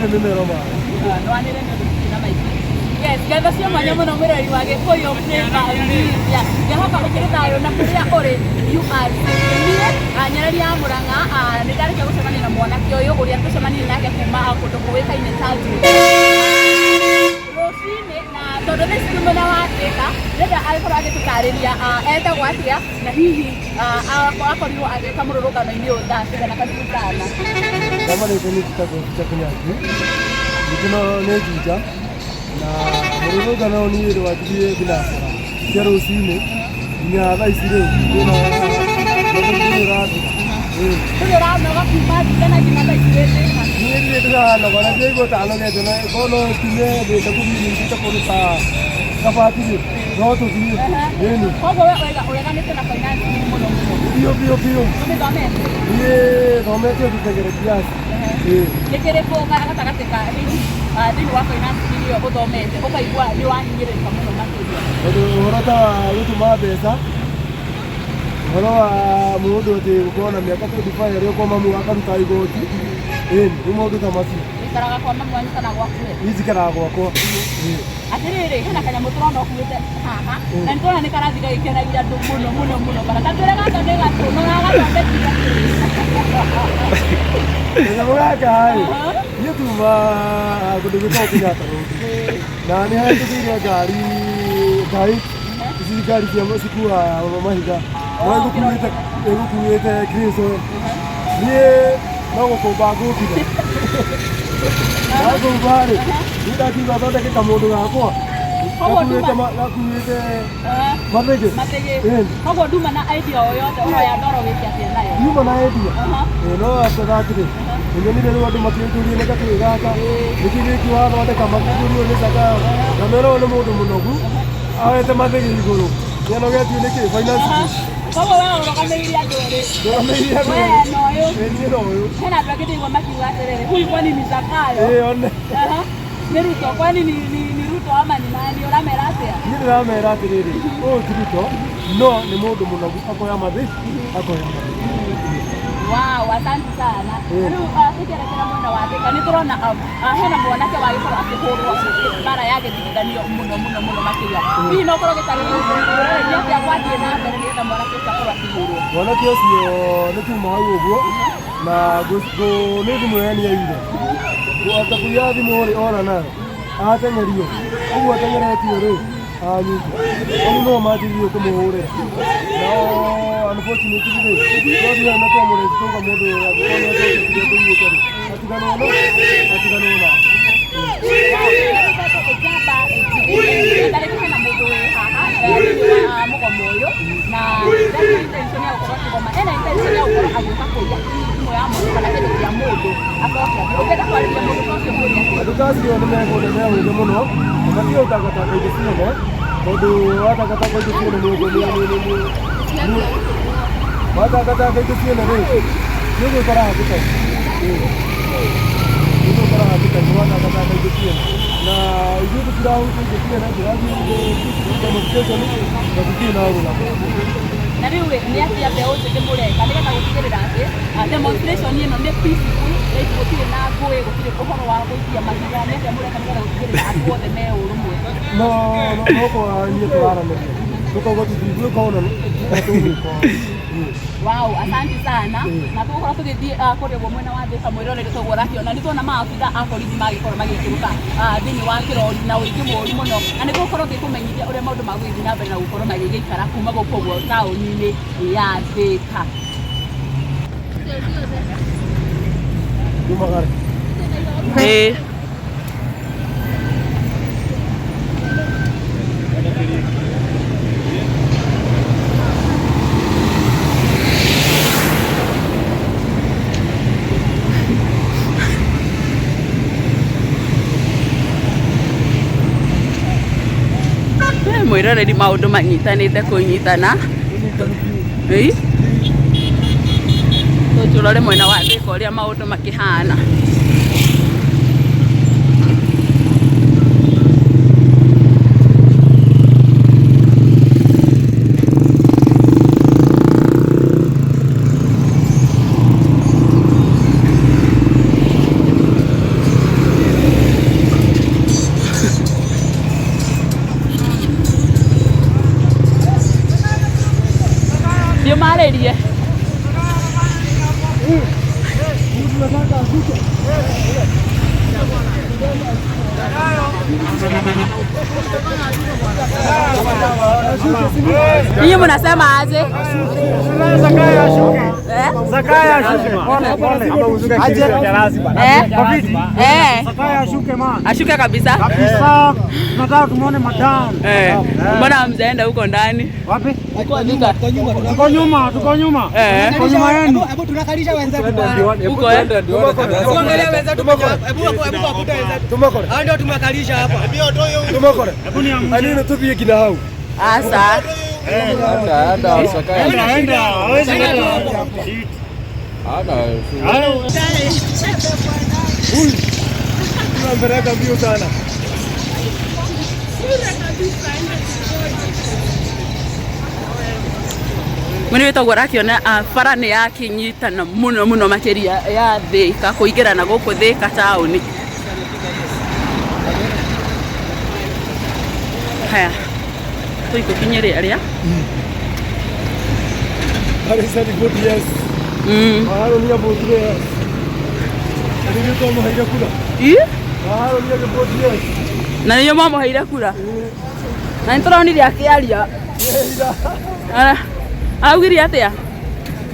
Twanĩrĩre mĩmero maĩ. Nwanĩre nĩ ũndũ tũtirĩ na maingĩ. Yes, ngatho cia mwanya mũno mwĩroreri wa Gĩkũyũ Flavor Media. Ngĩhoka ũkĩrĩ thayũ na kũrĩa ũrĩ you are safe. Niĩ Nyarari ya Mũrang'a nĩ ndarĩkia gũcemania na mwanake ũyũ ũrĩa tũcemanirie nake kuma kũndũ kũĩkaine ta Juja rũcinĩ, na tondũ thaa ici twĩ mwena wa Thĩka, ndĩrenda agĩkorwo agĩtũtarĩria etagwo atĩa na hihi akorirwo agĩũka mũrũrũngano-inĩ ũyũ thaa cigana. Karibu sana. Kama nĩ nĩ njĩtagwo Peter Kinyanjui, ningĩ no nĩ Juja, na mũrũrũngano ũyũ niĩ ndwanjirie thinacara cia rũcinĩ nginya thaa ici rĩu ndĩna ndũrĩ ũrathira. Ĩĩ. Ndũrĩ ũranoga kuma Juja na nginya thaa ici wĩ Thĩka? Niĩ ndirĩ ndĩranoga na ndiraigua ta nogete na korwo no kiume ndĩte gũthiĩ nyitĩte kũndũ ta Kabati rĩ, no tũthiĩ. Ĩni. Koguo we ũreganĩte na finance mũno mũno? Biũ biũ biũ. Ũmĩthomete? Niĩ thomete ũtutagĩra kiasi. Ĩĩ. Nĩ kĩrĩkũ gatagatĩ ka hihi thĩinĩ wa finance ĩyo ũthomete ũkaigua nĩ wahinyĩrĩrĩka mũno makĩria? Tondũ ũhoro ta wa gũtũma mbeca, ũhoro wa mũndũ atĩ gũkorwo na mĩaka 25 arĩ o kwa mamu akaruta igoti, ĩni, rĩu maũndũ ta macio. Ũikaraga kwa mamu wanyu kana gwaku we? Niĩ njikaraga gwakwa. Ĩĩ. Atĩrĩrĩ, hena kanyamũ tũrona ũkuĩte haha na nĩ tũrona nĩ karathiĩ gagĩkenagia andũ mũno mũno mũno. Bara tatwĩre gaka nĩ gatũ na ũragathondekire Kanyamũ gaka rĩ, niĩ tuma kũndũ gwĩtagwo Kenyatta Road, na nĩ hahĩtũkĩire ngari ngari ici ngari cia cikuaga mahiga, no ĩgũkuĩte ĩgũkuĩte cranes. Niĩ no gũkũmba ngũmbire, ndakũmba rĩ, niĩ ndakiuga thondeke kamũndũ gakwa Koguo gakuĩte gakuĩte mathĩgĩ. Mathĩgĩ. Ĩni. Koguo nduma na idea o yothe ũroya ndoro wĩke atĩa nayo? Yuma na idea. Ĩĩ, no after that rĩ, nĩnyonire rĩu andũ makĩnjũria nĩ gakĩ gaka, nĩkĩ gĩkĩ wathondeka, makĩnjũria ũyũ nĩ Zakayo, ngamera ũyũ nĩ mũndũ mũnogu oete mathĩgĩ igũrũ, nĩanogetio nĩkĩ finance bill. Koguo we ũrũgamĩrĩire andũ erĩ? Ndũgamĩrĩire andũ We erĩ. na ũyũ. Ĩĩ, niĩ na ũyũ. Hena andũ angĩ ndĩigua makiuga atĩrĩrĩ, huyu kwani ni Zakayo? Ĩĩ, one. Nĩ Ruto, kwani ni Ruto ama ni nani? Ũramera atĩa? Niĩ ndĩramera atĩrĩrĩ, ũyũ ti Ruto, no nĩ mũndũ mũnogu akoya mathĩ akoya mathĩ. Wow, asante sana. Rĩu tũkĩerekera mwena wa Thĩka nĩ tũrona hena mwanake wagĩkorwo akĩhũrwo mbara ya gĩthigithanio mũno mũno mũno makĩria. Hihi no ũkorwo ũgĩtarĩria nĩ atĩa gwathiĩ na mbere nĩgetha mwanake ũcio akorwo akĩhũrwo? Mwanake ũcio nĩ tuma hau ũguo na nĩ thimũ ĩyo nĩ aiyire. After kũiya thimũ rĩ, ora nayo ateng'erio ũguo ateng'eretio rĩ, anyitwo. Rĩu no manjĩrĩirie kũmũhũrĩra nao, unfortunately rĩ, twathiĩ hau na twamũrezi twauga mũndũ ũyũ angĩkorwo nĩ acokete kĩrĩa tũiyĩte rĩ, atiganwo na atiganwo nake. Njamba njĩthĩ, tarĩngĩ hena mũndũ wĩ haha thĩinĩ wa mũgomo ũyũ na ndarĩ na intention ya gũkorwo akĩgoma, ena intention ya gũkorwo agĩũka kũiya thimũ ya mũndũ kana kĩndũ kĩa mũndũ acoke athiĩ. Ũngĩenda kwarĩria mũndũ ta ũcio mwĩre atĩa? Andũ ta acio nĩ megũthĩ mehũge mũno na matige gũtangatanga indo ciene, tondũ watangatanga indo ciene nĩ ũguo watangatanga indo ciene rĩ, nĩ ũgwĩkora hatĩka-inĩ. Nĩ ũgwĩkora hatĩka-inĩ watangatanga indo ciene, na ithuĩ tũtirahutia indo ciene, tũrathiĩ demonstration na tũtirĩ na ũru namo. Na rĩu rĩ, nĩ atĩa mbeũ njĩthĩ mũreka nĩgetha gũtigĩrĩra atĩ demonstration ĩno nĩ peaceful, like gũtirĩ na ngũĩ, gũtirĩ ũhoro wa gũikia mahiga? Nĩ atĩa mũreka nĩgetha gũtigĩrĩra andũ othe me ũrũmwe? No no no kwaranĩria tũraranĩria tũkauga tũtigwĩka ũna na tũgwĩka ũũ. Wow, asante sana. Na tũgũkorwo tũgĩthiĩ kũrĩa ũguo mwena wa Thĩka mwĩroreri toguo ũrakĩona nĩ tuona maabitha a borithi magĩkorwo magĩikũrũka thĩinĩ wa kĩrori na ũingĩ mũũru mũno, na nĩ tũgũkorwo tũgĩkũmenyithia ũrĩa maũndũ magũgĩthiĩ na mbere na gũkorwo magĩgĩikara kuma gũkũ ũguo taũni-inĩ ya Thĩka. Yumagare. Ĩĩ. Mwĩroreri, maũndũ manyitanĩte kũnyitana. Ĩi, tũrore mwena wa Thĩka ũrĩa maũndũ makĩhana. Ninyi mnasema aje? Zakayo ashuke. Eh? Zakayo ashuke. Eh? Eh. Zakayo ashuke man. Ashuke kabisa. Kabisa. Tunataka tumuone madam. Eh. Mbona hamjaenda huko ndani? Wapi? Thika. Tuko nyuma, tuko nyuma. Eh. Tuko nyuma yenu. Hebu tunakalisha wenzetu bwana. Huko eh? Hebu angalia wenzetu kwenye- hebu hebu wakuta wenzetu. Tumakore. Hao ndio tumekalisha hapa. Tumakore. Anini tuthie nginya hau. Asa. Enda, enda. Hawezi enda. Huyu. Tunampeleka mbio sana. Mwene wĩtagwo ũrakiona bara nĩ yakinyitana mũno mũno makĩria ya Thĩka kũingĩra na gũkũ Thĩka taũni. Haya, tũikũkinyĩria arĩa Harrison vote yes. Harũni avotire yes. Na nĩguo twamũheire kura. Ĩ? Harũni agĩvote yes. Na nĩo mamũheire kura na nĩ tũronire akĩaria. Araugire atĩa?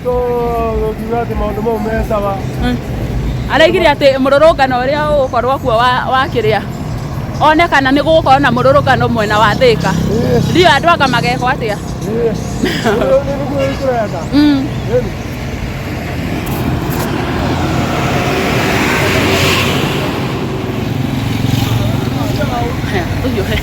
Tũkiuga atĩ maũndũ mau me sawa. Araugire atĩ mũrũrũngano ũrĩa ũgũkorwo kuo wa kĩrĩa one kana nĩ gũgũkorwo na mũrũrũngano mwena wa Thĩka. Ndiũ andũ anga magekwo atĩa? Ĩ. Nĩ nĩguo tũrenda. Ĩni. Haya, tũhiũhe.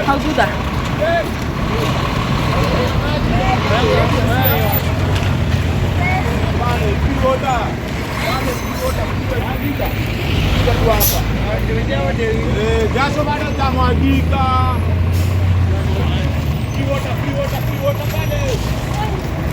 Hau thutha. Jasho bado litamwagika. Free water, free water, free water pale.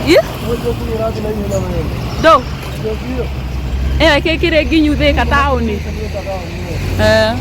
Ĩ? Njoku nĩ ĩrathiĩ na ihenya mũno. Ndũ? Njoku ĩyo. Ĩyo ĩkĩkire nginyu Thĩka taũni. Eh.